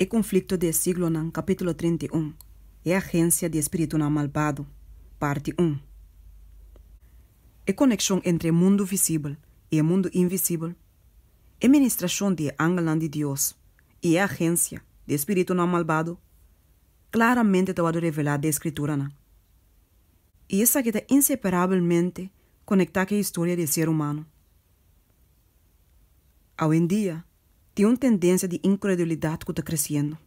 E Konflikto di e Siglonan Kapítulo 31 E Agensia di e Spiritunan Malbado Parti un E konekshon entre e mundu visibel i e mundu invisibel E ministrashon di e angelnan di Dios i e agensia di e spiritunan malbado klaramente ta wòrdu revelá den e Skrituranan. I esaki ta inseparabelmente konektá ku e historia di e ser humano. Awendia tin un tendensia di inkredulidat ku ta kresiendo,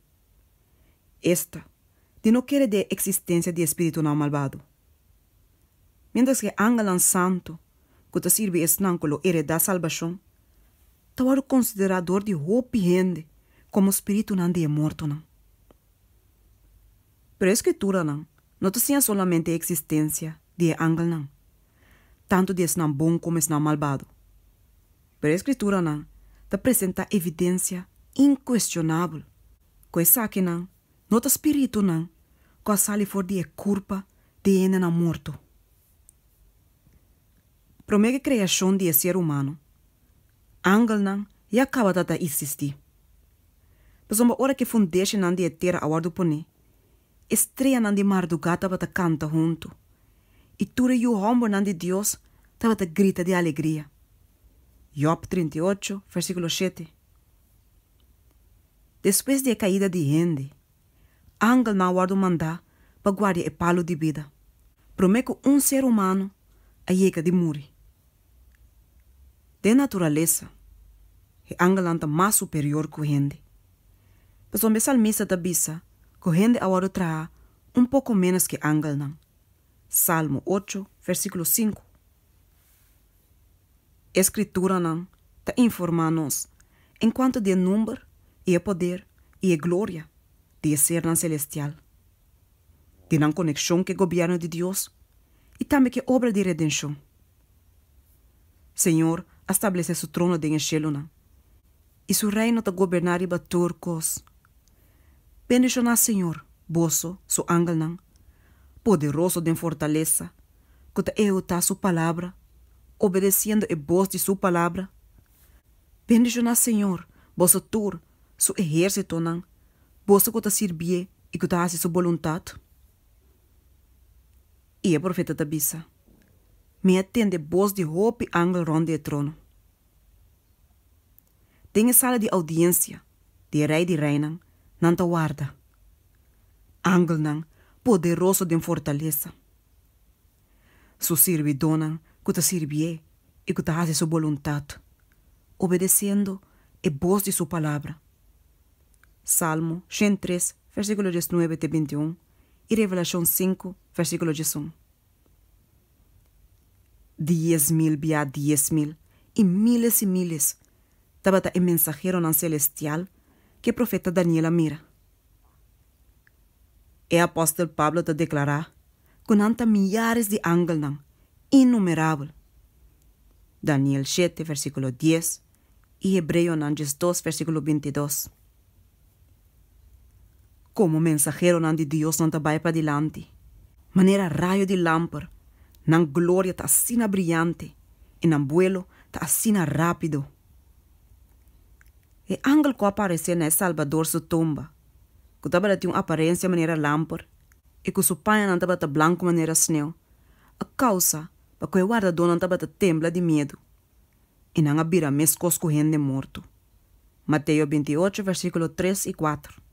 esta, di no kere den e eksistensia di e spiritunan malbado. Miéntras ku e angelnan santu ku ta sirbi esnan ku lo eredá salbashon ta wòrdu konsiderá dor di hopi hende komo spiritunan di e mortonan. Pero e Skrituranan no ta siña solamente e eksistensia di e angelnan, tantu di esnan bon komo esnan malbado, pero e Skrituranan ta presentá evidensia inkuestionabel ku esakinan no ta spiritunan ku a sali for di e kurpa di e hendenan morto. Promé ku e kreashon di e ser humano, angelnan ya kaba ta ta eksistí. Pasobra ora ku e fundeshinan di e tera a wòrdu poné, e streanan di mardugá tabata kanta huntu, i tur e yu hòmbernan di Dios tabata grita di alegria. Jòb 38, versíkulo 7. Despues di e kaida di hende, angelnan a wòrdu mandá pa guardia e palu di bida, promé ku un ser humano a yega di muri. Den naturalesa, e angelnan ta mas superior ku hende. Pasobra e salmista ta bisa ku hende a wòrdu traha un poko ménos ku e angelnan. Salmo 8, versíkulo 5. E Skrituranan ta informá nos enkuanto di e number i e poder i e gloria di e sernan selestial, di nan konekshon ku e gobièrnu di Dios i tambe ku e obra di redenshon. Señor a stablesé su trono den e shelunan, i su reino ta goberná riba tur kos. Bendishoná Señor, boso, su angelnan, poderoso den fortalesa, ku ta ehekutá su palabra, obedesiendo e bos di su palabra. Bendishoná Señor, boso tur, su ehérsitonan, boso ku ta sirbié i ku ta hasi su boluntat. I e profeta ta bisa, Mi a tende bos di hopi angel rònt di e trono. Den e sala di oudiensia di e Rei di reinan nan ta warda, angelnan poderoso den fortalesa, su sirbidónan ku ta sirbié i ku ta hasi su boluntat, obedesiendo e bos di su palabra. Salmo 103, versíkulo 19 te 21 i Revelashon 5, versíkulo 11. 10,000 bia 10,000 i míles i míles tabata e mensaheronan selestial ku e profeta Daniel a mira. E apòstel Pablo ta deklará ku nan ta miyares di angelnan, innumerabel. Daniel 7, versíkulo 10 i Hebreonan 12, versíkulo 22. Komo mensaheronan di Dios nan ta bai padilanti, manera rayo di lamper, nan gloria ta asina briante i nan buelo ta asina rápido. E angel ku a aparesé na e Salbador su tumba, ku tabata tin un aparensia manera lamper i ku su pañanan tabata blanku manera sneu, a kousa pa ku e wardadónan tabata tembla di miedu i nan a bira meskos ku hende morto. Mateo 28, versíkulo 3 i 4.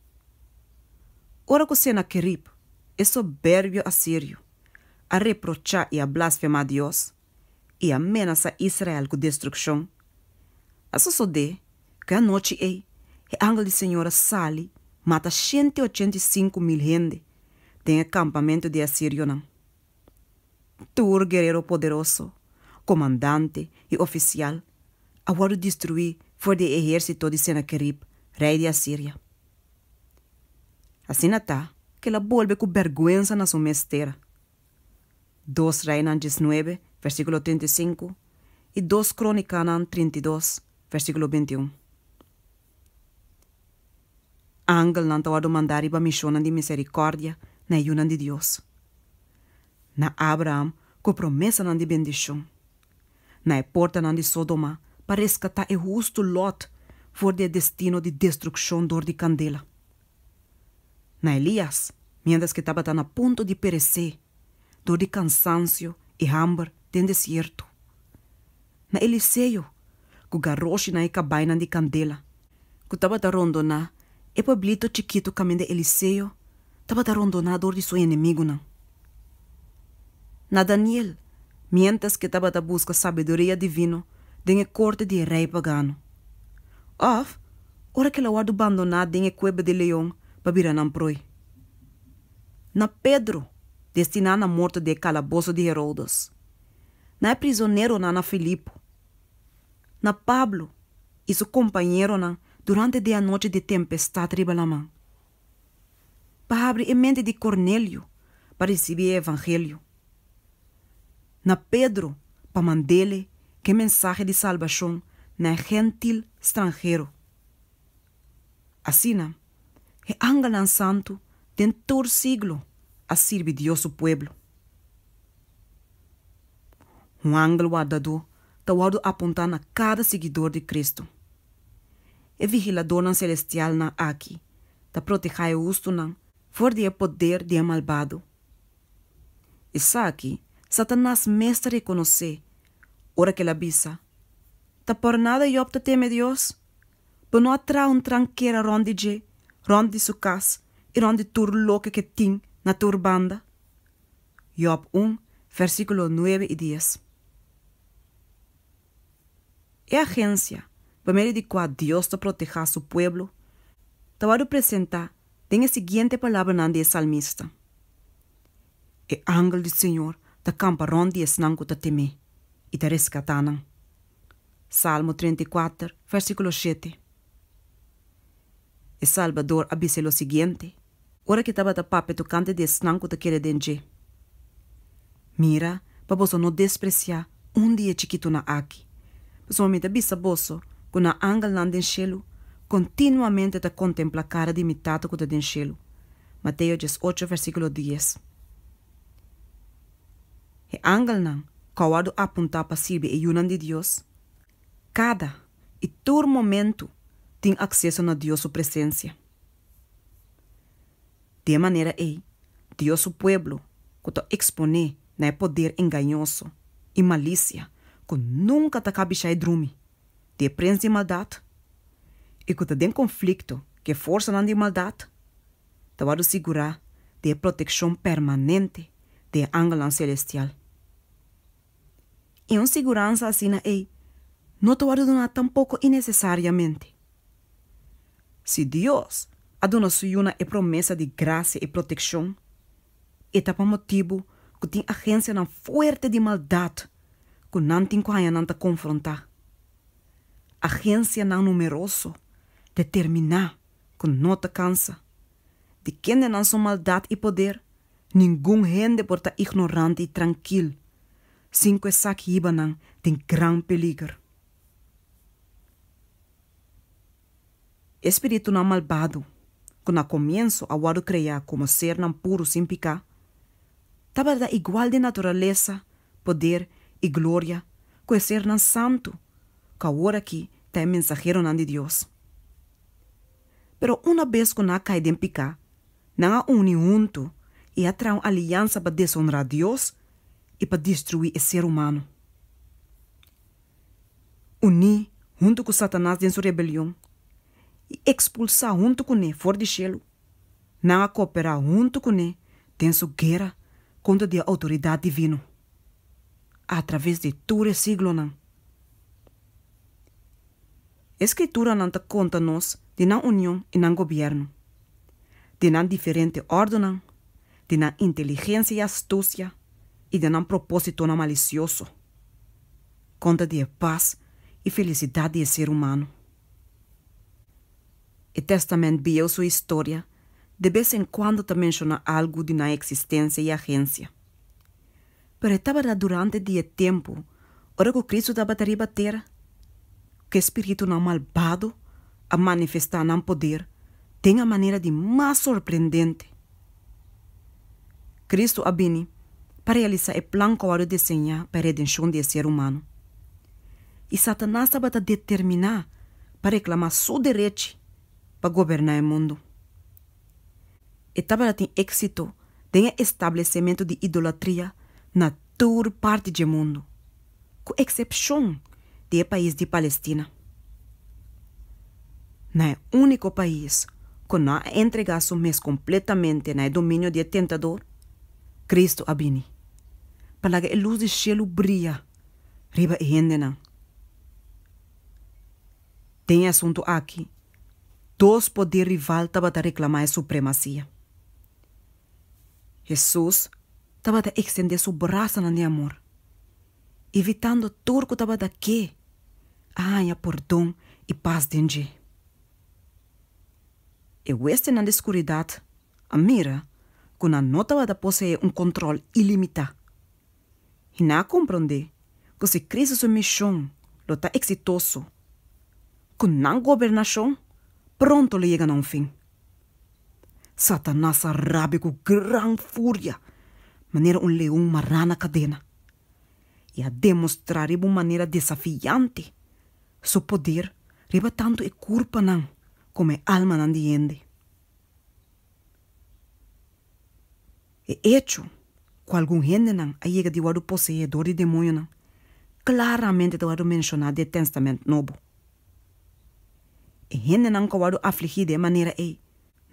Ora ku Senakerib, e soberbio asirio, a reprochá i a blasfemá Dios i a menasá Israel ku destrukshon, a sosodé ku e anochi ei e angel di señor a sali mata 185,000 hende den e kampamentu di e asirionan. Tur guerero poderoso, komandante i ofisial a wòrdu destruí for di e ehérsito di Senakerib, rei di Asiria. Asina ta ku el a bolbe ku bèrgwensa na su mes tera. 2 Reinan 19, versíkulo 35 i 2 Krónikanan 32, versíkulo 21. Angelnan ta wòrdu mandá riba mishonnan di miserikòrdia na e yunan di Dios, na Abraham ku promesanan di bendishon, na e portanan di Sodoma pa reskatá e hustu Lòt for di e destino di destrukshon dor di kandela. Na Elias, miéntras ku e tabata na punto di peresé dor di kansansio i hamber den desierto. Na Eliseo, ku garoshinan i kabainan di kandela ku tabata rondoná e pueblito chikitu kaminda Eliseo tabata rondoná dor di su enemigunan. Na Daniel, miéntras ku e tabata buska sabiduria divino den e korte di e rei pagano. Òf, ora ku el a wòrdu bandoná den e kueba di leon pa bira nan proi. Na Pedro, destiná na morto den e kalaboso di Herodes. Na e prizoneronan na Filipo. Na Pablo i su kompañeronan durante di e anochi di tempestat riba laman. Pa habri e mente di Kornelio pa risibí e evangelio. Na Pedro pa mand'ele ku e mensahe di salbashon na e gentil stranhero. Asina, e angelnan santu den tur siglo a sirbi Dios su pueblo. Un angel wardadó ta wòrdu apuntá na kada siguidor di Kristu. E vigiladornan selestialnan aki ta protehá e hustunan for di e poder di e malbado. Esaki Satanas mes ta rekonosé ora ku el a bisa, Ta por nada Jòb ta teme Dios? Bo no a traha un trankera rònt di dje, rònt di su kas i rònt di tur loke ku e tin na tur banda? Jòb un, vèrsikulo nuebe i dies. E agensia pa medio di kua Dios ta protehá su pueblo ta wòrdu presentá den e siguiente palabranan di e salmista, E angel di señor ta kampa rònt di esnan ku ta tem'é i ta reskatá nan. Salmo 34, vèrsikulo shete. E Salbador a bisa e lo siguiente ora ku e tabata papia tokante di esnan ku ta kere den dje, Mira pa boso no despresiá un di e chikitunan aki, pasobra mi ta bisa boso ku nan angelnan den shelu kontinuamente ta kontemplá kara di mi Tata ku ta den shelu. Mateo 18, vèrsikulo 10. E angelnan ku a wòrdu apuntá pa sirbi e yunan di Dios, kada i tur momentu tin akseso na Dios su presensia. Di e manera ei, Dios su pueblo ku ta eksponé na e poder engañoso i malisia ku nunka ta kabishá i drumi di e prens di maldat i ku ta den konflikto ku e forsanan di maldat, ta wòrdu sigurá di e protekshon permanente di e angelnan selestial. I un siguransa asina ei no ta wòrdu duná tampoko inesesariamente. Si Dios a duna su yunan e promesa di grasia i protekshon, e ta pa motibu ku tin agensianan fuerte di maldat ku nan tin ku haña nan ta konfrontá. Agensianan numeroso, determiná ku no ta kansa. Di kendenan su maldat i poder, ningun hende por ta ignorante i trankil sin ku esaki hiba nan den gran peliger. E spiritunan malbado, ku na komienso a wòrdu kreá komo sernan puru sin piká, tabata igual den naturalesa, poder i gloria ku e sernan santu ku awor aki ta e mensaheronan di Dios. Pero una bes ku nan a kai den piká, nan a uni huntu i a traha un aliansa pa desonrá Dios i pa destruí e ser humano. Uní huntu ku Satanas den su rebelion i ekspulsá huntu kuné for di shelu, nan a kooperá huntu kuné den su guera kontra di e outoridat divino atraves di tur e siglonan. E Skrituranan ta konta nos di nan union i nan gobièrnu, di nan diferente òrdunan, di nan inteligensia i astusia i di nan propósitonan malisioso kontra di e pas i felisidat di e ser humano. E Tèstamènt Bieu su historia de bes en kuando ta menshoná algu di nan eksistensia i agensia. Pero e tabata durante di e tempu ora ku Kristu tabata riba tera ku e spiritunan malbado a manifestá nan poder den a manera di mas sorprendente. Kristu a bini pa realisá e plan ku a wòrdu diseñá pa e redenshon di e ser humano. I Satanas tabata determiná pa reklamá su derechi pa goberná e mundu. E tabatin éksito den e establesementu di idolatria na tur parti dje mundu, ku eksepshon di e pais di Palestina. Na e úniko pais ku no a entregá su mes kompletamente na e dominio di e tentador, Kristu a bini pa laga e lus di shelu bria riba e hendenan. Den e asuntu aki, dos poder rival tabata reklamá e supremasia. Hesus tabata ekstendé su brasanan di amor, invitando tur ku tabata ke a haña pordon i pas den dje. E huestenan di skuridat a mira ku nan no tabata poseé un kontròl ilimitá. I nan a komprondé ku si Kristu su mishon lo ta eksitoso, ku nan gobernashon pronto lo yega na un fin. Satanas a rabia ku gran furia, manera un leon mará na kadena, i a demostrá riba un manera desafiante su poder riba tantu e kurpanan komo e almanan di hende. E echo ku algun hendenan a yega di wòrdu poseé dor di demoñonan klaramente ta wòrdu menshoná den e Tèstamènt Nobo. E hendenan ku a wòrdu afligí den e manera ei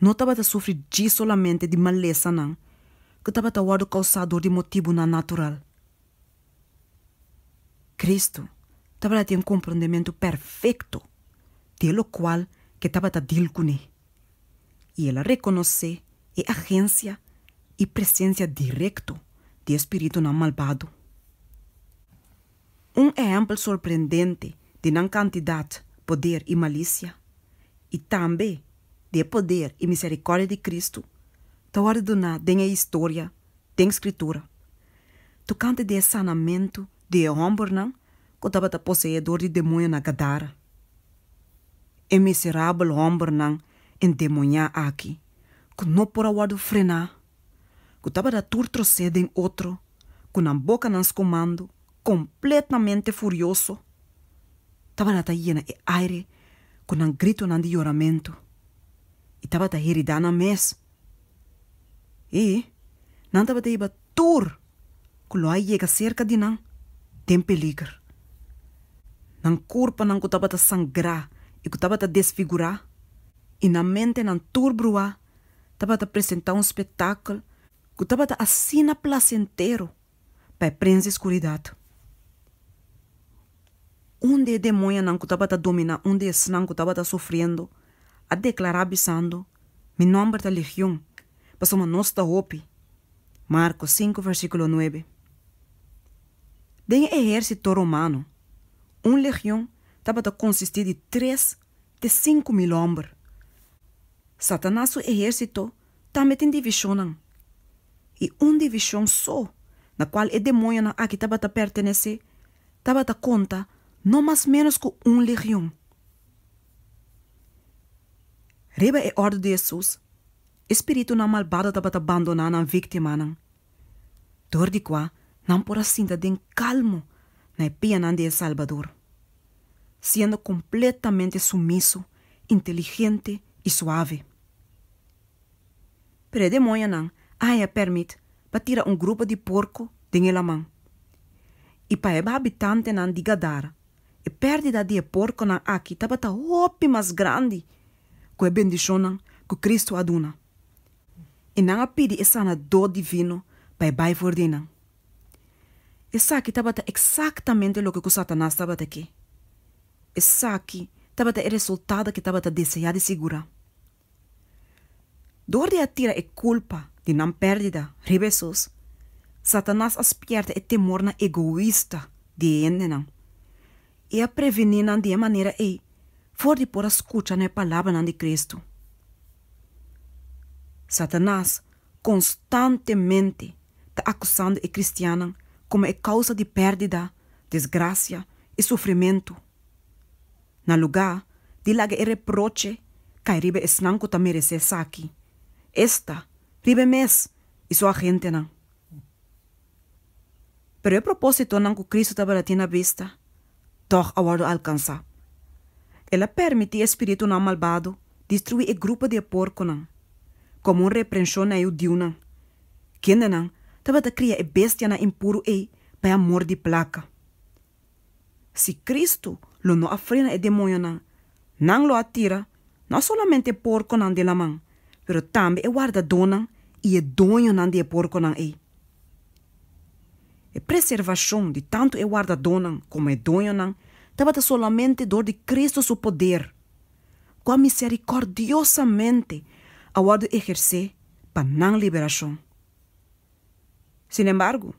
no tabata sufri djis solamente di malesanan ku tabata wòrdu kousá dor di motibunan natural. Kristu tabata tin un komprondementu perfekto di e lokual ku e tabata dil kuné. i el a rekonosé e agensia i presensia direkto di e spiritunan malbado. Un ehèmpel sorprendente di nan kantidat, poder i malisia, i tambe di e poder i miserikòrdia di Kristu, ta wòrdu duná den e historia den Skritura tokante di e sanamentu di e hòmbernan ku tabata poseé dor di demoño na Gadara. E miserabel hòmbernan endemoñá aki, ku no por a wòrdu frená, ku tabata tur trosé den otro, ku nan bokanan skumando, kompletamente furioso, tabata ta yena e aire ku nan gritonan di yoramentu i tabata heridá nan mes. I nan tabata hiba tur ku lo a yega serka di nan den peliger. Nan kurpanan ku tabata sangrá i ku tabata desfigurá, i nan mentenan tur bruá tabata presentá un spetakel ku tabata asina plasentero pa e prens di skuridat. Un di e demoñanan ku tabata dominá un di esnan ku tabata sufriendo a deklará bisando, Mi nòmber ta Legion, pasobra nos ta hopi. Marko sinku versíkulo nuebe. Den e ehérsito romano, un legion tabata konsistí di tres te 5000 hòmber. Satanas su ehérsito tambe tin divishonnan, i un divishon so na kual e demoñonan aki tabata pertenesé tabata konta no mas ménos ku un legion. Riba e òrdu di Hesus, E spiritunan malbado tabata bandoná nan víktimanan, dor di kua nan por a sinta den kalmo na e pianan di e Salbador, siendo kompletamente sumiso, inteligente i suave. Pero e demoñonan a haña pèrmit pa tira un grupo di porko den e laman, i pa e habitantenan di Gadara e pèrdida di e porkonan aki tabata hopi mas grandi ku e bendishonnan ku Kristu a duna, i nan a pidi e Sanadó divino pa e bai for di nan. Esaki tabata eksaktamente loke ku Satanas tabata ke. Esaki tabata e resultado ku e tabata deseá di sigurá. Dor di a tira e kulpa di nan pèrdida riba Hesus, Satanas a spièrta e temornan egoista di e hendenan i a prevení nan di e manera ei for di por a skucha na e palabranan di Kristu. Satanas konstantemente ta akusando e kristiannan komo e kousa di pèrdida, desgrasia i sufrimentu. Na lugá di laga e reproche kai riba esnan ku ta meresé esaki, esta, riba e mes i su agentenan. Pero e propósitonan ku Kristu tabata tin na bista tòg a wòrdu alkansá. El a permití e spiritunan malbado destruí e grupo di e porkonan. komo un reprenshon na e hudiunan, kendenan tabata kria e bestianan impuru ei pa e amor di plaka. Si Kristu lo no a frena e demoñonan, nan lo a tira no solamente e porkonan den laman, pero tambe e wardadónan i e doñonan di e porkonan ei. E preservashon di tantu e wardadónan komo e doñonan tabata solamente dor di Kristu su poder, ku a miserikòrdiosamente a wòrdu ehersé pa nan liberashon. Sinembargo,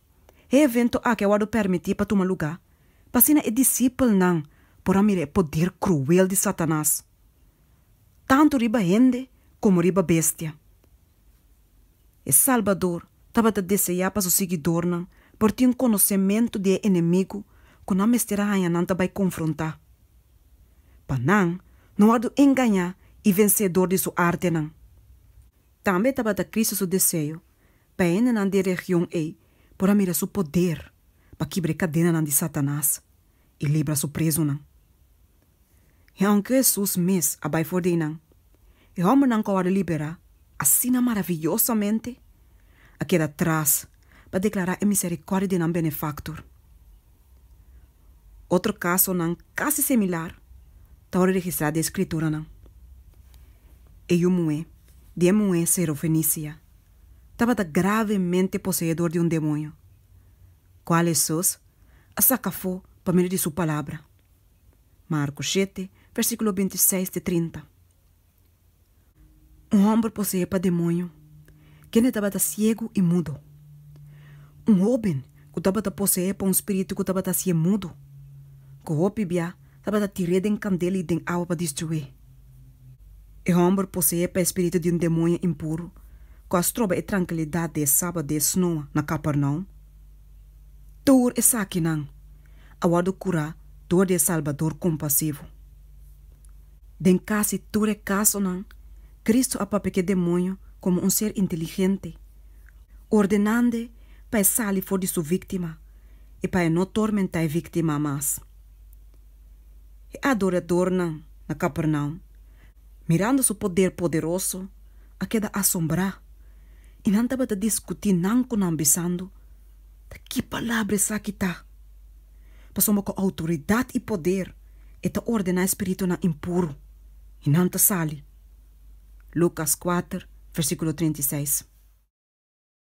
e evento aki a wòrdu pèrmití pa tuma lugá pa asina e disipelnan por a mira e poder kruel di Satanas, tantu riba hende komo riba bestia. E Salbador tabata deseá pa su siguidornan por tin un konosementu di e enemigu ku nan mester a haña nan ta bai konfrontá, pa nan no wòrdu engañá i vensé dor di su artenan. Tambe tabata Cristo su deseo pa e hendenan di e region ei por a mira su poder pa kibra e kadenanan di Satanas i libra su prezunan. I aunke Hesus mes a bai for di einan, e hòmbernan ku a wòrdu liberá asina maraviyosamente a keda tras pa deklará e miserikòrdia di nan Benefaktor. Otro kasonan kasi similar ta wòrdu registrá den e Skrituranan. E yu muhé di e muhé Serofenisia tabata gravemente poseé dor di un demoño, kual Hesus a saka afó pa medio di su palabra. Marko shete, versíkulo bintiseis te trinta. Un hòmber poseé pa demoño, kende tabata siegu i mudo. Un hóben ku tabata poseé pa un spiritu ku tabata hasié mudo, ku hopi bia tabata tir'é den kandel i den awa pa destruí. E hòmber poseé pa e spiritu di un demoño impuru ku a stroba e trankilidat di e sabat di e snoa na Kapernaum. Tur esakinan a wòrdu kurá dor di e Salbador kompasivo. Den kasi tur e kasonan, Kristu a papia ku e demoño komo un ser inteligente, ordenand'e pa e sali for di su víktima i pa e no tormentá e víktima mas. E adoradornan na Kapernaum, mirando su poder poderoso, a keda asombrá i nan tabata diskutí nan ku nan, bisando, Ta ki palabra esaki ta? Pasobra ku outoridat i poder e ta ordená e spiritunan impuru, i nan ta sali. Lukas kuater, versíkulo 36.